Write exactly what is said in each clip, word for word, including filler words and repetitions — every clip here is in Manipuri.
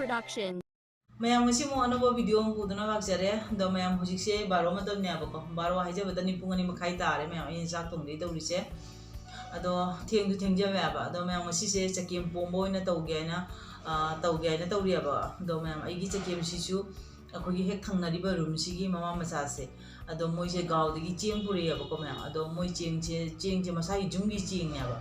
Production. ꯃꯌꯥꯝ, ꯉꯁꯤ ꯑꯃꯨꯛ ꯑꯅꯧꯕ ꯚꯤꯗꯤꯑꯣ ꯑꯃ ꯄꯨꯗꯨꯅ ꯂꯥꯛꯆꯔꯦ꯫ ꯑꯗꯣ ꯃꯌꯥꯝ, ꯍꯧꯖꯤꯛꯁꯦ ꯕꯥꯔꯣ ꯃꯇꯝꯅꯦꯕꯀꯣ, ꯕꯥꯔꯣ ꯍꯥꯏꯖꯕꯗꯅꯤ ꯄꯨꯡ ꯑꯅꯤ ꯃꯈꯥꯏ ꯇꯥꯔꯦ ꯃꯌꯥꯝ, ꯑꯩꯅ ꯆꯥꯛ ꯊꯣꯡꯗꯣꯏ ꯇꯧꯔꯤꯁꯦ꯫ ꯑꯗꯣ ꯊꯦꯡꯁꯨ ꯊꯦꯡꯖꯕ ꯌꯥꯕ꯫ ꯑꯗꯣ ꯃꯌꯥꯝ, ꯉꯁꯤꯁꯦ ꯆꯒꯦꯝ ꯄꯣꯝꯕ ꯑꯣꯏꯅ ꯇꯧꯒꯦ ꯍꯥꯏꯅ, ꯑ, ꯇꯧꯒꯦ ꯍꯥꯏꯅ ꯇꯧꯔꯤꯑꯕ꯫ ꯑꯗꯣ ꯃꯌꯥꯝ, ꯑꯩꯒꯤ ꯆꯒꯦꯝꯁꯤꯁꯨ ꯑꯩꯈꯣꯏꯒꯤ ꯍꯦꯛ ꯊꯪꯅꯔꯤꯕ ꯔꯨꯝꯁꯤꯒꯤ ꯃꯃꯥ ꯃꯆꯥꯁꯦ, ꯑꯗꯣ ꯃꯣꯏꯁꯦ ꯒꯥꯎꯗꯒꯤ ꯆꯦꯡ ꯄꯨꯔꯛꯑꯦꯕꯀꯣ ꯃꯌꯥꯝ꯫ ꯑꯗꯣ ꯃꯣꯏ ꯆꯦꯡꯁꯦ, ꯆꯦꯡꯁꯦ ꯃꯁꯥꯒꯤ ꯌꯨꯝꯒꯤ ꯆꯦꯡꯅꯦꯕ꯫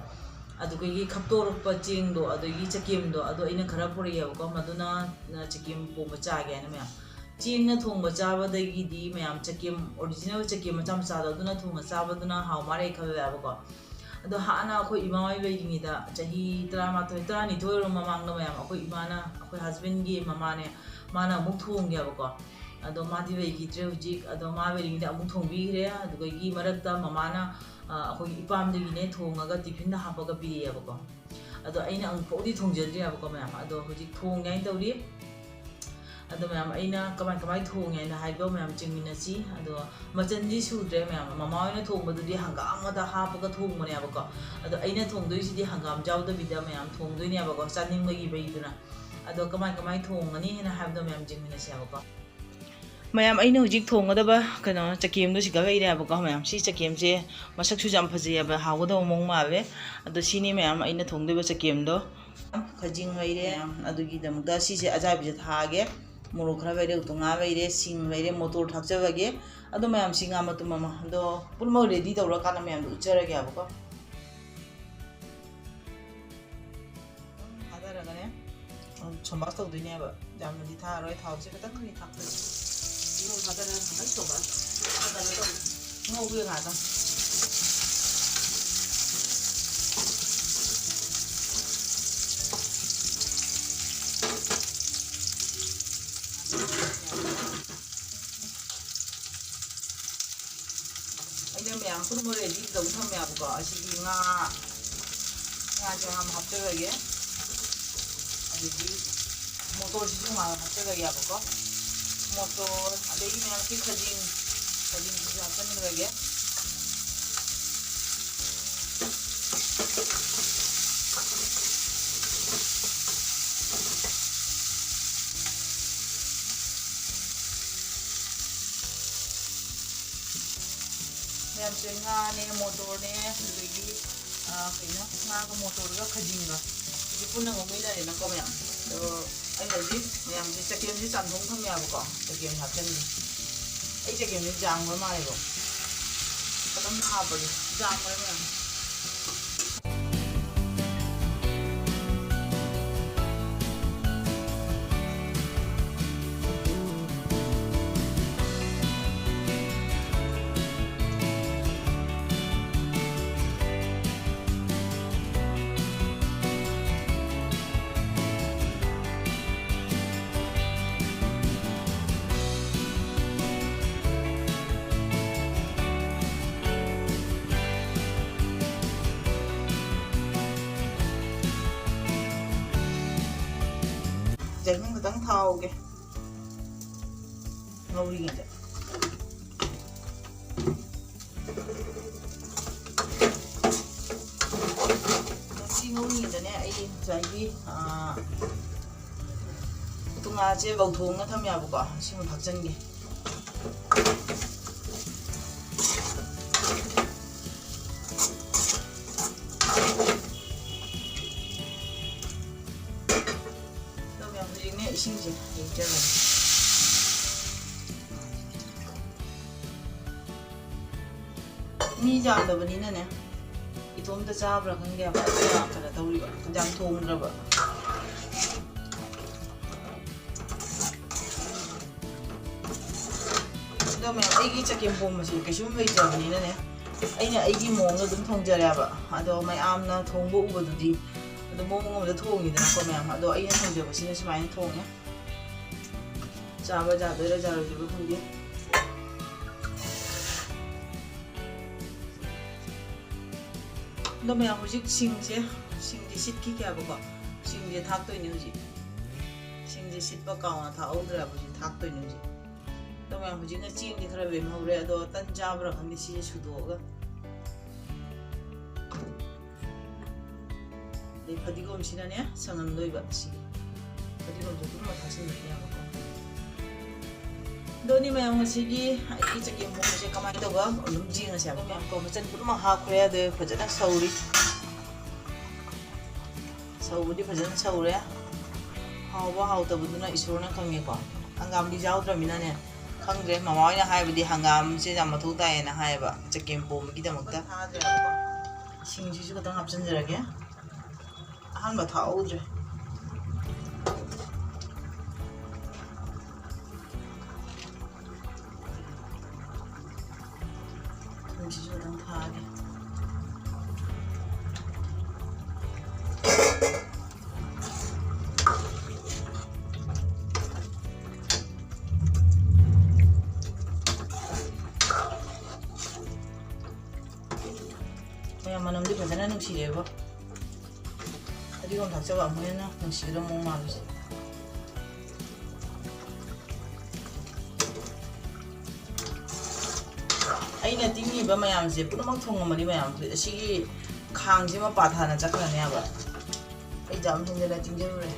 ꯑꯗꯨꯗꯒꯤ ꯈꯞꯇꯣꯔꯛꯄ ꯆꯦꯡꯗꯣ, ꯑꯗꯨꯗꯒꯤ ꯆꯒꯦꯝꯗꯣ, ꯑꯗꯣ ꯑꯩꯅ ꯈꯔ ꯄꯨꯔꯛꯑꯦꯕꯀꯣ꯫ ꯃꯗꯨꯅ, ꯑ, ꯆꯒꯦꯝ ꯄꯣꯝꯕ ꯆꯥꯒꯦ ꯍꯥꯏꯅ ꯃꯌꯥꯝ꯫ ꯆꯦꯡꯅ ꯊꯣꯡꯕ ꯆꯥꯕꯗꯒꯤꯗꯤ ꯃꯌꯥꯝ, ꯆꯒꯦꯝ, ꯑꯣꯔꯤꯖꯤꯅꯦꯜ ꯆꯒꯦꯝ ꯃꯆꯥ ꯃꯆꯥꯗꯣ ꯑꯗꯨꯅ ꯊꯣꯡꯉ ꯆꯥꯕꯗꯨꯅ ꯍꯥꯎ ꯃꯥꯜꯂꯦ ꯈꯜꯂꯦꯕꯀꯣ꯫ ꯑꯗꯣ ꯍꯥꯟꯅ ꯑꯩꯈꯣꯏ ꯏꯃꯥ ꯍꯣꯏ ꯂꯩꯔꯤꯉꯩꯗ, ꯆꯍꯤ ꯇꯔꯥꯃꯥꯊꯣꯏ, ꯇꯔꯥꯅꯤꯊꯣꯏ ꯑꯣꯏꯔꯕ ꯃꯃꯥꯡꯗ ꯃꯌꯥꯝ, ꯑꯩꯈꯣꯏ ꯏꯃꯥꯅ, ꯑꯩꯈꯣꯏ ꯍꯁꯕꯦꯟꯒꯤ ꯃꯃꯥꯅꯦ, ꯃꯥꯅ ꯑꯃꯨꯛ ꯊꯣꯡꯒꯦꯕꯀꯣ꯫ ꯑꯗꯣ ꯃꯥꯗꯤ ꯂꯩꯈꯤꯗ꯭ꯔꯦ ꯍꯧꯖꯤꯛ꯫ ꯑꯗꯣ ꯃꯥ ꯂꯩꯔꯤꯉꯩꯗ ꯑꯃꯨꯛ ꯊꯣꯡꯕꯤꯈ꯭ꯔꯦ꯫ ꯑꯗꯨꯗꯒꯤ ꯃꯔꯛꯇ ꯃꯃꯥꯅ, ꯑ, ꯑꯩꯈꯣꯏꯒꯤ ꯏꯄꯥꯝꯗꯒꯤꯅꯦ ꯊꯣꯡꯉꯒ ꯇꯤꯐꯤꯟꯗ ꯍꯥꯞꯄꯒ ꯄꯤꯔꯛꯑꯦꯕꯀꯣ꯫ ꯑꯗꯣ ꯑꯩꯅ ꯑꯃꯨꯛꯐꯥꯎꯗꯤ ꯊꯣꯡꯖꯗ꯭ꯔꯤꯑꯕꯀꯣ ꯃꯌꯥꯝ꯫ ꯑꯗꯣ ꯍꯧꯖꯤꯛ ꯊꯣꯡꯒꯦ ꯍꯥꯏꯅ ꯇꯧꯔꯤ꯫ ꯑꯗꯣ ꯃꯌꯥꯝ, ꯑꯩꯅ ꯀꯃꯥꯏ ꯀꯃꯥꯏ ꯊꯣꯡꯉꯦ ꯍꯥꯏꯅ ꯍꯥꯏꯕꯗꯣ ꯃꯌꯥꯝ ꯌꯦꯡꯃꯤꯟꯅꯁꯤ꯫ ꯑꯗꯣ ꯃꯆꯟꯗꯤ ꯁꯨꯗ꯭ꯔꯦ ꯃꯌꯥꯝ꯫ ꯃꯃꯥ ꯍꯣꯏꯅ ꯊꯣꯡꯕꯗꯨꯗꯤ ꯍꯪꯒꯥꯝ ꯉꯥꯛꯇ ꯍꯥꯞꯄꯒ ꯊꯣꯡꯕꯅꯦꯕꯀꯣ꯫ ꯑꯗꯣ ꯑꯩꯅ ꯊꯣꯡꯗꯣꯏꯁꯤꯗꯤ ꯍꯪꯒꯥꯝ ꯌꯥꯎꯗꯕꯤꯗ ꯃꯌꯥꯝ ꯊꯣꯡꯗꯣꯏꯅꯦꯕꯀꯣ, ꯆꯥꯅꯤꯡꯕꯒꯤ ꯃꯍꯤꯗꯨꯅ꯫ ꯑꯗꯣ ꯀꯃꯥꯏ ꯀꯃꯥꯏ ꯊꯣꯡꯒꯅꯤ ꯍꯥꯏꯅ ꯍꯥꯏꯕꯗꯣ ꯃꯌꯥꯝ ꯌꯦꯡꯃꯤꯟꯅꯁꯦꯕꯀꯣ꯫ ꯃꯌꯥꯝ, ꯑꯩꯅ ꯍꯧꯖꯤꯛ ꯊꯣꯡꯒꯗꯕ ꯀꯩꯅꯣ ꯆꯀꯦꯝꯗꯣ ꯁꯤꯒ ꯂꯩꯔꯦꯕꯀꯣ ꯃꯌꯥꯝ꯫ ꯁꯤ ꯆꯀꯦꯝꯁꯦ ꯃꯁꯛꯁꯨ ꯌꯥꯝ ꯐꯖꯩꯑꯕ, ꯍꯥꯎꯒꯗꯕ ꯃꯑꯣꯡ ꯃꯥꯜꯂꯦ꯫ ꯑꯗꯣ ꯁꯤꯅꯤ ꯃꯌꯥꯝ ꯑꯩꯅ ꯊꯣꯡꯗꯣꯏꯕ ꯆꯀꯦꯝꯗꯣ꯫ ꯈꯖꯤꯡ ꯂꯩꯔꯦ, ꯑꯗꯨꯒꯤꯗꯃꯛꯇ ꯁꯤꯁꯦ ꯑꯖꯥꯏꯕꯤꯁꯦ ꯊꯥꯛꯑꯒꯦ꯫ ꯃꯣꯔꯣꯛ ꯈꯔ ꯂꯩꯔꯦ, ꯎꯇꯣꯡꯉꯥ ꯂꯩꯔꯦ, ꯁꯤꯡ ꯂꯩꯔꯦ, ꯃꯣꯇꯣꯔ ꯊꯥꯛꯆꯔꯒꯦ꯫ ꯑꯗꯣ ꯃꯌꯥꯝ, ꯁꯤ ꯉꯥ ꯃꯇꯨꯝ ꯑꯃ, ꯑꯗꯣ ꯄꯨꯝꯅꯃꯛ ꯔꯦꯗꯤ ꯇꯧꯔꯀꯥꯟꯗ ꯃꯌꯥꯝꯗꯣ ꯎꯠꯆꯔꯒꯦꯕꯀꯣ꯫ ꯊꯥꯗꯔꯒꯅꯦ, ꯁꯣꯝꯕꯥꯁ ꯇꯧꯗꯣꯏꯅꯦꯕ꯫ ꯌꯥꯝꯅꯗꯤ ꯊꯥꯔꯔꯣꯏ, ꯊꯥꯎꯁꯦ ꯈꯤꯇꯪ ꯈꯛ ꯊꯥꯛꯇꯣꯏꯅꯦ꯫ ꯁꯤꯃ ꯊꯥꯗꯔꯒ ꯉꯥꯛꯇꯪ ꯁꯣꯝꯕꯥꯁ ꯊꯥꯗꯔꯒ ꯇꯧ-, ꯉꯧꯒꯦ ꯉꯥꯛꯇꯪ꯫ ꯑꯩꯅ ꯃꯌꯥꯝ ꯄꯨꯝꯅꯃꯛ ꯔꯦꯗꯤ ꯇꯧ ꯊꯝꯃꯦꯕꯀꯣ꯫ ꯑꯁꯤꯒꯤ ꯉꯥ, ꯉꯥꯁꯦ ꯉꯥ ꯍꯥꯞꯆꯔꯒꯦ꯫ ꯑꯗꯒꯤ ꯃꯣꯇꯣꯔꯁꯤꯁꯨ ꯉꯥ ꯍꯥꯞꯆꯔꯒꯦꯕꯀꯣ꯫ ꯃꯣꯇꯣꯔ, ꯑꯗꯒꯤ ꯃꯌꯥꯝꯁꯤ ꯈꯖꯤꯡ, ꯈꯖꯤꯡꯁꯤꯁꯨ ꯍꯥꯞꯆꯤꯟꯈ꯭ꯔꯒꯦ꯫ ꯁꯦ ꯉꯥꯅꯦ, ꯃꯣꯇꯣꯔꯅꯦ, ꯑꯗꯨꯗꯒꯤ, ꯑ, ꯀꯩꯅꯣ, ꯉꯥꯒ ꯃꯣꯇꯣꯔꯒ ꯈꯥꯖꯤꯡꯒ꯫ ꯁꯤꯗꯤ ꯄꯨꯟꯅ ꯉꯧꯃꯤꯟꯅꯔꯦꯅꯀꯣ, ꯃꯌꯥꯝ꯫ ꯑꯗꯣ ꯑꯩ ꯍꯧꯖꯤꯛ ꯃꯌꯥꯝꯁꯦ ꯆꯒꯦꯝꯁꯦ ꯆꯥꯝꯊꯣꯛ ꯊꯝꯃꯦꯕꯀꯣ, ꯆꯒꯦꯝ ꯍꯥꯞꯆꯟꯒꯦ꯫ ꯑꯩ ꯆꯒꯦꯝꯁꯦ ꯖꯥꯝ ꯈꯔ ꯃꯥꯜꯂꯦꯀꯣ꯫ ꯑꯗꯨꯝ ꯍꯥꯞꯄꯒꯦ꯫ ꯖꯥꯝ ꯈꯔ ꯃꯌꯥꯝ꯫ ꯆꯦꯡ ꯈꯤꯇꯪ ꯊꯥꯎꯒꯦ ꯉꯧꯔꯤꯉꯩꯗ꯫ ꯉꯁꯤ ꯉꯧꯔꯤꯉꯩꯗꯅꯦ, ꯑꯩ ꯉꯁꯥꯏꯒꯤ, ꯑꯥ, ꯇꯨꯡꯉꯥꯁꯦ ꯂꯧꯊꯣꯛꯅ ꯊꯝꯃꯦꯕꯀꯣ, ꯁꯤꯃ ꯊꯥꯛꯆꯟꯒꯦ꯫ ꯑꯗꯣ ꯃꯌꯥꯝ, ꯍꯧꯖꯤꯛꯅꯦ ꯏꯁꯤꯡꯁꯦ ꯍꯩꯖꯔꯒꯦ꯫ ꯃꯤ ꯌꯥꯝꯗꯕꯅꯤꯅꯅꯦ, ꯏꯇꯣꯝꯇ ꯆꯥꯕ꯭ꯔꯥ ꯈꯪꯗꯦꯕ, ꯑꯗꯨꯅ ꯀꯩꯅꯣ ꯇꯧꯔꯤꯕ, ꯌꯥꯝ ꯊꯣꯡꯗ꯭ꯔꯕ꯫ ꯑꯗꯣ ꯃꯌꯥꯝ, ꯑꯩꯒꯤ ꯆꯒꯦꯝ ꯄꯣꯝꯕꯁꯦ ꯀꯩꯁꯨꯝ ꯂꯩꯇ꯭ꯔꯕꯅꯤꯅꯅꯦ, ꯑꯩꯅ ꯑꯩꯒꯤ ꯃꯑꯣꯡꯗ ꯑꯗꯨꯝ ꯊꯣꯡꯖꯔꯦꯕ꯫ ꯑꯗꯣ ꯃꯌꯥꯝꯅ ꯊꯣꯡꯕ ꯎꯕꯗꯨꯗꯤ ꯑꯗꯨꯝ ꯃꯑꯣꯡ ꯑꯃꯗ ꯊꯣꯡꯉꯤꯗꯅꯀꯣ ꯃꯌꯥꯝ꯫ ꯑꯗꯣ ꯑꯩꯅ ꯊꯣꯡꯖꯕꯁꯤꯅ ꯁꯨꯃꯥꯏꯅ ꯊꯣꯡꯉꯦ꯫ ꯆꯥꯕ ꯌꯥꯗꯣꯏꯔꯥ ꯌꯥꯔꯣꯏꯗꯣꯏꯔꯥ ꯈꯪꯗꯦ꯫ ꯑꯗꯣ ꯃꯌꯥꯝ, ꯍꯧꯖꯤꯛ ꯁꯤꯡꯁꯦ, ꯁꯤꯡꯁꯦ ꯁꯤꯠꯈꯤꯒꯦ ꯍꯥꯏꯕꯀꯣ꯫ ꯁꯤꯡꯁꯦ ꯊꯥꯛꯇꯣꯏꯅꯦ ꯍꯧꯖꯤꯛ꯫ ꯁꯤꯡꯁꯦ ꯁꯤꯠꯄ ꯀꯥꯎꯅ ꯊꯥꯛꯍꯧꯗ꯭ꯔꯦꯕ, ꯍꯧꯖꯤꯛ ꯊꯥꯛꯇꯣꯏꯅꯦ ꯍꯧꯖꯤꯛ꯫ ꯑꯗꯣ ꯃꯌꯥꯝ, ꯍꯧꯖꯤꯛꯅ ꯆꯦꯡꯁꯦ ꯈꯔ ꯂꯦꯝꯍꯧꯔꯦ꯫ ꯑꯗꯣ ꯇꯟ ꯆꯥꯕ꯭ꯔꯥ ꯈꯪꯗꯦ, ꯁꯤꯁꯦ ꯁꯨꯗꯣꯛꯑꯒ꯫ ꯑꯗꯩ ꯐꯗꯤꯒꯣꯝꯁꯤꯅꯅꯦ, ꯁꯪꯍꯟꯗꯣꯏꯕ ꯁꯤꯒꯤ꯫ ꯐꯗꯤꯒꯣꯝꯁꯦ ꯄꯨꯝꯅꯃꯛ ꯊꯥꯛꯆꯤꯟꯗꯣꯏꯅꯦꯕꯀꯣ꯫ ꯑꯗꯨꯅꯤ ꯃꯌꯥꯝ, ꯉꯁꯤꯒꯤ ꯑꯩꯒꯤ ꯆꯒꯦꯝ ꯄꯣꯝꯕꯁꯦ ꯀꯃꯥꯏꯅ ꯇꯧꯕ ꯑꯗꯨꯝ ꯌꯦꯡꯉꯁꯦ꯫ ꯃꯌꯥꯝ ꯀꯣ, ꯃꯆꯜ ꯄꯨꯝꯅꯃꯛ ꯍꯥꯞꯈ꯭ꯔꯦ꯫ ꯑꯗꯨ ꯐꯖꯅ ꯁꯧꯔꯤ꯫ ꯁꯧꯕꯗꯤ ꯐꯖꯅ ꯁꯧꯔꯦ꯫ ꯍꯥꯎꯕ ꯍꯥꯎꯇꯕꯗꯨꯅ ꯏꯁꯣꯔꯅ ꯈꯪꯉꯦꯀꯣ꯫ ꯍꯪꯒꯥꯝꯗꯤ ꯌꯥꯎꯗ꯭ꯔꯃꯤꯅꯅꯦ, ꯈꯪꯗ꯭ꯔꯦ꯫ ꯃꯃꯥ ꯍꯣꯏꯅ ꯍꯥꯏꯕꯗꯤ ꯍꯪꯒꯥꯝꯁꯦ ꯌꯥꯝ ꯃꯊꯧ ꯇꯥꯏꯌꯦꯅ ꯍꯥꯏꯌꯦꯕ ꯆꯒꯦꯝ ꯄꯣꯝꯕꯒꯤꯗꯃꯛꯇ꯫ ꯊꯥꯗ꯭ꯔꯦꯕꯀꯣ꯫ ꯏꯁꯤꯡꯁꯤꯁꯨ ꯈꯤꯇꯪ ꯍꯥꯞꯆꯤꯟꯖꯔꯒꯦ꯫ ꯑꯍꯥꯟꯕ ꯊꯥꯛꯍꯧꯗ꯭ꯔꯦ꯫ ꯊꯨꯝꯁꯤꯁꯨ ꯈꯤꯇꯪ ꯊꯥꯛꯑꯒꯦ꯫ ꯃꯌꯥꯝ, ꯃꯅꯝꯗꯤ ꯐꯖꯅ ꯅꯨꯡꯁꯤꯔꯦꯕꯣ꯫ ꯐꯗꯤꯒꯣꯝ ꯊꯥꯛꯆꯕ ꯑꯃꯨꯛ ꯍꯦꯟꯅ ꯅꯨꯡꯁꯤꯒꯗꯕ ꯃꯑꯣꯡ ꯃꯥꯜꯂꯤꯁꯦ꯫ ꯑꯩꯅ ꯇꯤꯡꯉꯤꯕ ꯃꯌꯥꯝꯁꯦ ꯄꯨꯝꯅꯃꯛ ꯊꯣꯡꯉꯝꯃꯗꯤ ꯃꯌꯥꯝ, ꯑꯁꯤꯒꯤ ꯈꯥꯡꯁꯤꯃ ꯄꯥꯊꯥꯅ ꯆꯠꯈ꯭ꯔꯅꯦꯕ꯫ ꯑꯩ ꯌꯥꯝ ꯍꯦꯟꯖꯤꯟꯅ ꯇꯤꯡꯖꯔꯨꯔꯦ꯫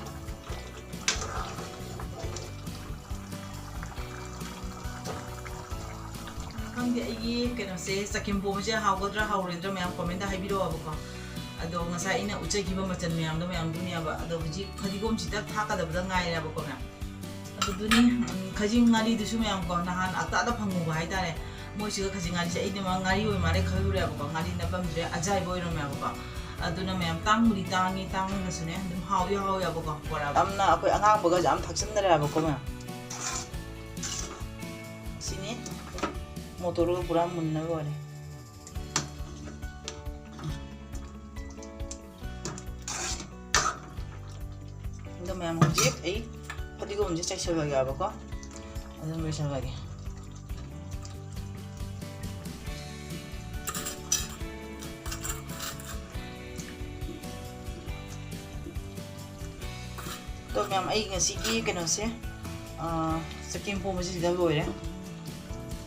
ꯈꯪꯗꯦ, ꯑꯩꯒꯤ ꯀꯩꯅꯣꯁꯦ, ꯆꯒꯦꯝ ꯄꯣꯝꯕꯁꯦ ꯍꯥꯎꯒꯗ꯭ꯔꯥ ꯍꯥꯎꯔꯣꯏꯗ꯭ꯔꯥ ꯃꯌꯥꯝ comment ꯍꯥꯏꯕꯤꯔꯛꯑꯣꯕꯀꯣ꯫ ꯑꯗꯣ ꯉꯁꯥꯏ ꯑꯩꯅ ꯎꯠꯆꯈꯤꯕ ꯃꯆꯜ ꯃꯌꯥꯝꯗꯣ ꯃꯌꯥꯝꯗꯨꯅꯦꯕ꯫ ꯑꯗꯣ ꯍꯧꯖꯤꯛ ꯐꯗꯤꯒꯣꯝꯁꯤꯗ ꯊꯥꯛꯀꯗꯕꯗ ꯉꯥꯏꯔꯦꯕꯀꯣ ꯃꯌꯥꯝ꯫ ꯑꯗꯨꯗꯨꯅꯤ, ꯎꯝ, ꯈꯖꯤꯡ ꯉꯥꯔꯤꯗꯨꯁꯨ ꯃꯌꯥꯝꯀꯣ, ꯅꯍꯥꯟ ꯑꯇꯥꯗ ꯐꯪꯉꯨꯕ ꯍꯥꯏꯇꯥꯔꯦ꯫ ꯃꯣꯏꯁꯤꯒ ꯈꯖꯤꯡ ꯉꯥꯔꯤꯁꯦ ꯑꯩꯗꯤ ꯃꯥ ꯉꯥꯔꯤ ꯑꯣꯏ ꯃꯥꯜꯂꯦ ꯈꯜꯂꯨꯔꯦꯕꯀꯣ꯫ ꯉꯥꯔꯤ ꯅꯠꯂꯝꯗ꯭ꯔꯦ, ꯑꯖꯥꯏꯕ ꯑꯣꯏꯔꯝꯃꯦꯕꯀꯣ꯫ ꯑꯗꯨꯅ ꯃꯌꯥꯝ, ꯇꯥꯡꯕꯨꯗꯤ ꯇꯥꯡꯉꯤ, ꯇꯥꯡꯉꯒꯁꯨꯅꯦ ꯑꯗꯨꯝ ꯍꯥꯎꯗꯤ ꯍꯥꯎꯋꯦꯕꯀꯣ ꯕꯣꯔꯥ꯫ ꯌꯥꯝꯅ ꯑꯩꯈꯣꯏ ꯑꯉꯥꯡꯕꯒꯁꯦ ꯌꯥꯝ ꯊꯥꯛꯆꯤꯟꯗꯔꯦꯕꯀꯣ ꯃꯌꯥꯝ꯫ ꯁꯤꯅꯤ ꯃꯣꯇꯣꯔꯒ ꯄꯨꯔꯥ ꯃꯨꯟꯅꯕ ꯑꯣꯏꯔꯦ꯫ ꯑꯗꯣ ꯃꯌꯥꯝ, ꯍꯧꯖꯤꯛ ꯑꯩ ꯐꯗꯤꯒꯣꯝꯁꯦ ꯆꯥꯏꯁꯜꯂꯒꯦꯕꯀꯣ꯫ ꯑꯗꯨꯝ ꯂꯣꯏꯁꯜꯂꯒꯦ꯫ ꯑꯗꯣ ꯃꯌꯥꯝ, ꯑꯩ ꯉꯁꯤꯒꯤ ꯀꯩꯅꯣꯁꯦ, ꯑꯥ, ꯆꯒꯦꯝ ꯄꯣꯝꯕꯁꯦ ꯁꯤꯗ ꯂꯣꯏꯔꯦ꯫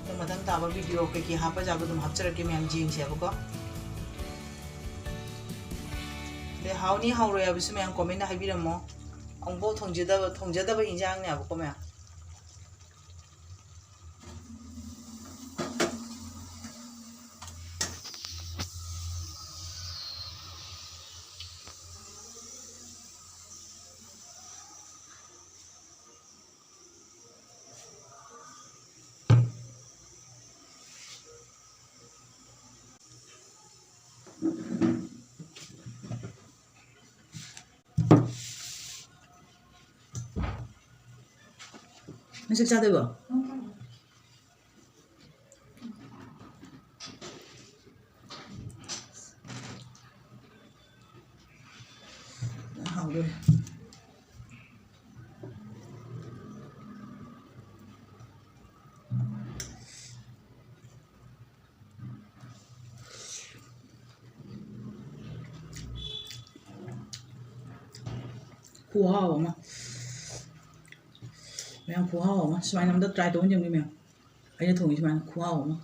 ꯑꯗꯣ ꯃꯊꯪ ꯇꯥꯕ video ꯀꯩꯀꯩ ꯍꯥꯞꯄ ꯌꯥꯕ ꯑꯗꯨꯝ ꯍꯥꯞꯆꯔꯛꯀꯦ ꯃꯌꯥꯝ, ꯌꯦꯡꯁꯦꯕꯀꯣ꯫ ꯑꯗꯩ ꯍꯥꯎꯅꯤ ꯍꯥꯎꯔꯣꯏ ꯍꯥꯏꯕꯁꯨ ꯃꯌꯥꯝ comment ꯍꯥꯏꯕꯤꯔꯝꯃꯣ꯫ ꯑꯃꯨꯛꯐꯥꯎ ꯊꯣꯡꯖꯗꯕ, ꯊꯣꯡꯖꯗꯕ ꯏꯟꯖꯥꯡꯅꯦꯕꯀꯣ ꯃꯌꯥꯝ꯫ ꯅꯪ ꯆꯥꯛ ꯆꯥꯗꯣꯏꯕꯣ? ꯍꯥꯎꯗꯣꯔꯦ꯫ ꯈꯨꯍꯥꯎ ꯑꯃ꯫ ꯃꯌꯥꯝ, ꯈꯨꯍꯥꯎ ꯑꯃ꯫ ꯁꯨꯃꯥꯏꯅ ꯑꯝꯇ try ꯇꯧꯔ ꯌꯦꯡꯉꯨꯅꯦ ꯃꯌꯥꯝ꯫ ꯑꯩꯅ ꯊꯣꯡꯉꯤ ꯁꯨꯃꯥꯏꯅ ꯈꯨꯍꯥꯎ ꯑꯃ꯫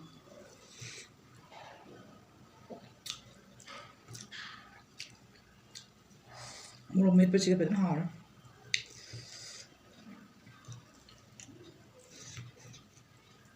ꯃꯣꯔꯣꯛ ꯃꯦꯠꯄꯁꯤꯒ ꯐꯖꯅ ꯍꯥꯎꯔꯦ꯫